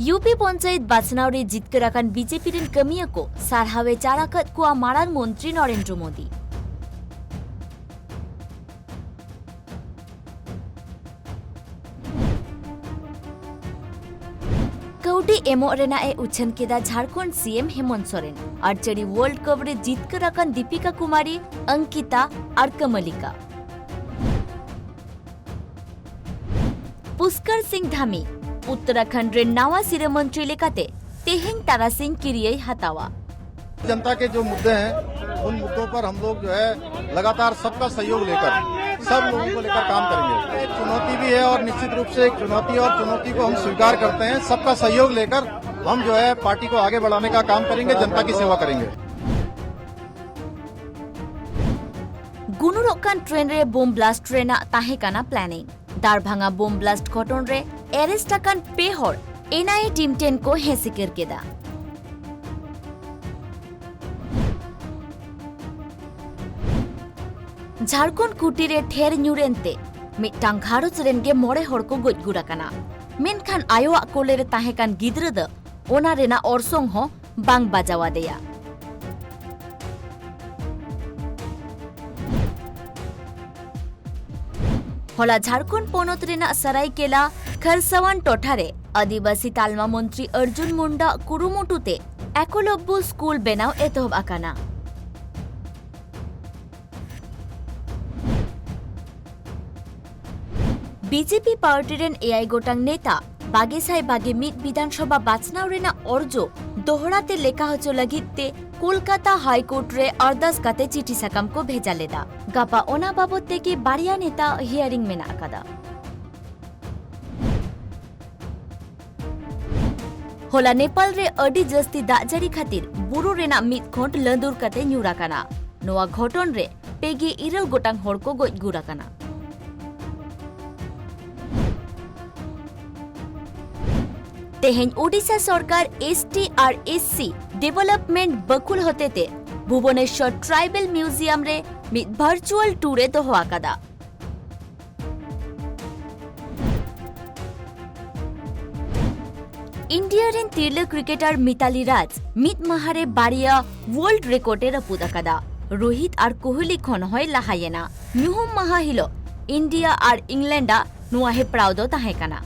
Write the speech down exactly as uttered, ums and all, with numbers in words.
U P panchayat ᱵᱟᱪᱷᱱᱟᱣ ᱨᱮ ᱡᱤᱛᱠᱟᱹᱨ ᱟᱠᱟᱱ ᱵᱤ ᱡᱮ ᱯᱤ ᱨᱮᱱ ᱠᱟᱹᱢᱤᱭᱟᱹ ᱠᱚ ᱥᱟᱨᱦᱟᱣ ᱮ ᱪᱟᱞ ᱟᱠᱟᱫ ᱠᱚᱣᱟ ᱢᱟᱨᱟᱝ ᱢᱚᱱᱛᱨᱤ ᱱᱚᱨᱮᱱᱫᱨᱚ ᱢᱳᱫᱤ᱾ ᱠᱟᱹᱣᱰᱤ ᱮᱢᱚᱜ ᱨᱮᱱᱟᱜ ᱮ ᱩᱪᱷᱟᱹᱱ ᱠᱮᱫᱟ ᱡᱷᱟᱲᱠᱷᱚᱸᱰ ᱥᱤ ᱮᱢ ᱦᱮᱢᱚᱱᱛ ᱥᱚᱨᱮᱱ᱾ ᱟᱨᱪᱟᱨᱤ ᱣᱟᱨᱞᱰ ᱠᱟᱯ ᱨᱮ ᱡᱤᱛᱠᱟᱹᱨ ᱟᱠᱟᱱ ᱫᱤᱯᱤᱠᱟ ᱠᱩᱢᱟᱨᱤ, ᱚᱝᱠᱤᱛᱟ ᱟᱨ ᱠᱟᱢᱟᱞᱤᱠᱟ᱾ ᱯᱩᱥᱠᱟᱨ ᱥᱤᱝ ᱫᱷᱟᱢᱤ ᱩᱛᱛᱚᱨᱟᱠᱷᱚᱸᱰ ᱨᱮᱱ ᱱᱟᱣᱟ ᱥᱤᱨᱟᱹ ᱢᱚᱱᱛᱨᱤ ᱞᱮᱠᱟᱛᱮ ᱛᱮᱦᱮᱧ ᱛᱟᱨᱟᱥᱤᱧ ᱠᱤᱨᱤᱭᱟᱹᱭ ᱦᱟᱛᱟᱣᱟ᱾ जनता के जो मुद्दे हैं, उन मुद्दों पर हम लोग जो है लगातार सबका सहयोग लेकर, सब लोगों को लेकर काम करेंगे। एक चुनौती भी है और निश्चित रूप से एक चुनौती, और चुनौती को हम स्वीकार करते हैं। सबका सहयोग लेकर हम जो है पार्टी को आगे बढ़ाने का काम करेंगे, जनता की सेवा करेंगे। ᱜᱩᱱᱩᱨᱚᱜ ᱠᱟᱱ ᱴᱨᱮᱱ ᱨᱮ ᱵᱳᱢ ᱵᱞᱟᱥᱴ ᱨᱮᱱᱟᱜ ᱛᱟᱦᱮᱸ ᱠᱟᱱᱟ ᱯᱞᱟᱱᱤᱝ᱾ ᱫᱟᱨᱵᱷᱟᱝᱜᱟ ᱵᱳᱢ ᱵᱞᱟᱥᱴ ᱜᱷᱚᱴᱚᱱ ᱨᱮ ᱮᱨᱮᱥᱴ ᱟᱠᱟᱱ ᱯᱮ ᱦᱚᱲ ᱮᱱ ᱟᱭ ᱮ ᱴᱤᱢ ᱴᱷᱮᱱ ᱠᱚ ᱦᱮᱸ ᱥᱤᱠᱟᱹᱨ ᱠᱮᱫᱟ᱾ ᱡᱷᱟᱲᱠᱷᱚᱸᱰ ᱠᱩᱴᱤ ᱨᱮ ᱴᱷᱮᱨ ᱧᱩᱨ ᱮᱱᱛᱮ ᱢᱤᱫᱴᱟᱝ ᱜᱷᱟᱨᱚᱸᱡᱽ ᱨᱮᱱ ᱜᱮ ᱢᱚᱬᱮ ᱦᱚᱲ ᱠᱚ ᱜᱚᱡ ᱜᱩᱨ ᱟᱠᱟᱱᱟ᱾ ᱢᱮᱱᱠᱷᱟᱱ ᱟᱭᱳᱣᱟᱜ ᱠᱳᱞᱮ ᱨᱮ ᱛᱟᱦᱮᱸ ᱠᱟᱱ ᱜᱤᱫᱽᱨᱟᱹ ᱫᱚ ᱚᱱᱟ ᱨᱮᱱᱟᱜ ᱚᱨᱥᱚᱝ ᱦᱚᱸ ᱵᱟᱝ ᱵᱟᱡᱟᱣ ᱟᱫᱮᱭᱟ᱾ ᱦᱚᱞᱟ ᱡᱷᱟᱲᱠᱷᱚᱸᱰ ᱯᱚᱱᱚᱛ ᱨᱮᱱᱟᱜ ᱥᱟᱨᱟᱭᱠᱮᱞᱟ ᱠᱷᱟᱨᱥᱟᱣᱟᱱ ᱴᱚᱴᱷᱟ ᱨᱮ ᱟᱹᱫᱤᱵᱟᱹᱥᱤ ᱛᱟᱞᱢᱟ ᱢᱚᱱᱛᱨᱤ ᱚᱨᱡᱩᱱ ᱢᱩᱱᱰᱟ ᱠᱩᱨᱩᱢᱩᱴᱩ ᱛᱮ ᱮᱠᱞᱚᱵᱽᱵᱚ ᱥᱠᱩᱞ ᱵᱮᱱᱟᱣ ᱮᱛᱚᱦᱚᱵ ᱟᱠᱟᱱᱟ᱾ ᱵᱤ ᱡᱮ ᱯᱤ ᱯᱟᱨᱴᱤ ᱨᱮᱱ ᱮᱭᱟᱭ ᱜᱚᱴᱟᱝ ᱱᱮᱛᱟ ᱵᱟᱜᱮ ᱥᱟᱭ ᱵᱟᱜᱮ ᱢᱤᱫ ᱵᱤᱫᱷᱟᱱ ᱥᱚᱵᱷᱟ ᱵᱟᱪᱷᱱᱟᱣ ᱨᱮᱱᱟᱜ ᱚᱨᱡᱚ ᱫᱚᱦᱲᱟ ᱛᱮ ᱞᱮᱠᱟ ᱦᱚᱪᱚ ᱞᱟᱹᱜᱤᱫ ᱛᱮ ᱠᱳᱞᱠᱟᱛᱟ ᱦᱟᱭ ᱠᱳᱨᱴ ᱨᱮ ᱟᱨᱫᱟᱥ ᱠᱟᱛᱮ ᱪᱤᱴᱷᱤ ᱥᱟᱠᱟᱢ ᱠᱚ ᱵᱷᱮᱡᱟ ᱞᱮᱫᱟ᱾ ᱜᱟᱯᱟ ᱚᱱᱟ ᱵᱟᱵᱚᱛ ᱛᱮᱜᱮ ᱵᱟᱨᱭᱟ ᱱᱮᱛᱟ ᱦᱤᱭᱟᱨᱤᱝ ᱢᱮᱱᱟᱜ ᱟᱠᱟᱫᱟ᱾ ᱦᱚᱞᱟ ᱱᱮᱯᱟᱞ ᱨᱮ ᱟᱹᱰᱤ ᱡᱟᱹᱥᱛᱤ ᱫᱟᱜ ᱡᱟᱹᱲᱤ ᱠᱷᱟᱹᱛᱤᱨ ᱵᱩᱨᱩ ᱨᱮᱱᱟᱜ ᱢᱤᱫ ᱠᱷᱚᱸᱰ ᱞᱟᱹᱫᱩᱨ ᱠᱟᱛᱮ ᱧᱩᱨ ᱟᱠᱟᱱᱟ᱾ ᱱᱚᱣᱟ ᱜᱷᱚᱴᱚᱱ ᱨᱮ ᱯᱮᱜᱮ ᱤᱨᱟᱹᱞ ᱜᱚᱴᱟᱝ ᱦᱚᱲ ᱠᱚ ᱜᱚᱡ ᱜᱩᱨ ᱟᱠᱟᱱᱟ᱾ ᱛᱮᱦᱮᱧ ᱳᱰᱤᱥᱟ ᱥᱚᱨᱠᱟᱨ ᱮᱥ ᱴᱤ ᱟᱨ ᱮᱥ ᱥᱤ ᱰᱮᱵᱷᱮᱞᱚᱯᱢᱮᱱᱴ ᱵᱟᱹᱠᱷᱩᱞ ᱦᱚᱛᱮᱛᱮ ᱵᱷᱩᱵᱚᱱᱮᱥᱣᱚᱨ ᱴᱨᱟᱭᱵᱟᱞ ᱢᱤᱣᱡᱤᱭᱟᱢ ᱨᱮ ᱢᱤᱫ ᱵᱷᱟᱨᱪᱩᱣᱟᱞ ᱴᱩᱨ ᱮ ᱫᱚᱦᱚ ᱟᱠᱟᱫᱟ᱾ ᱤᱱᱰᱤᱭᱟ ᱨᱮᱱ ᱛᱤᱨᱞᱟᱹ ᱠᱨᱤᱠᱮᱴᱟᱨ ᱢᱤᱛᱟᱞᱤ ᱨᱟᱡᱽ ᱢᱤᱫ ᱢᱟᱦᱟ ᱨᱮ ᱵᱟᱨᱭᱟ ᱣᱟᱨᱞᱰ ᱨᱮᱠᱚᱨᱰ ᱮ ᱨᱟᱹᱯᱩᱫ ᱟᱠᱟᱫᱟ᱾ ᱨᱳᱦᱤᱛ ᱟᱨ ᱠᱳᱦᱞᱤ ᱠᱷᱚᱱ ᱦᱚᱸᱭ ᱞᱟᱦᱟᱭᱮᱱᱟ᱾ ᱧᱩᱦᱩᱢ ᱢᱟᱦᱟ ᱦᱤᱞᱚᱜ ᱤᱱᱰᱤᱭᱟ ᱟᱨ ᱤᱝᱞᱮᱱᱰ ᱟᱜ ᱱᱚᱣᱟ ᱦᱮᱯᱨᱟᱣ ᱫᱚ ᱛᱟᱦᱮᱸ ᱠᱟᱱᱟ᱾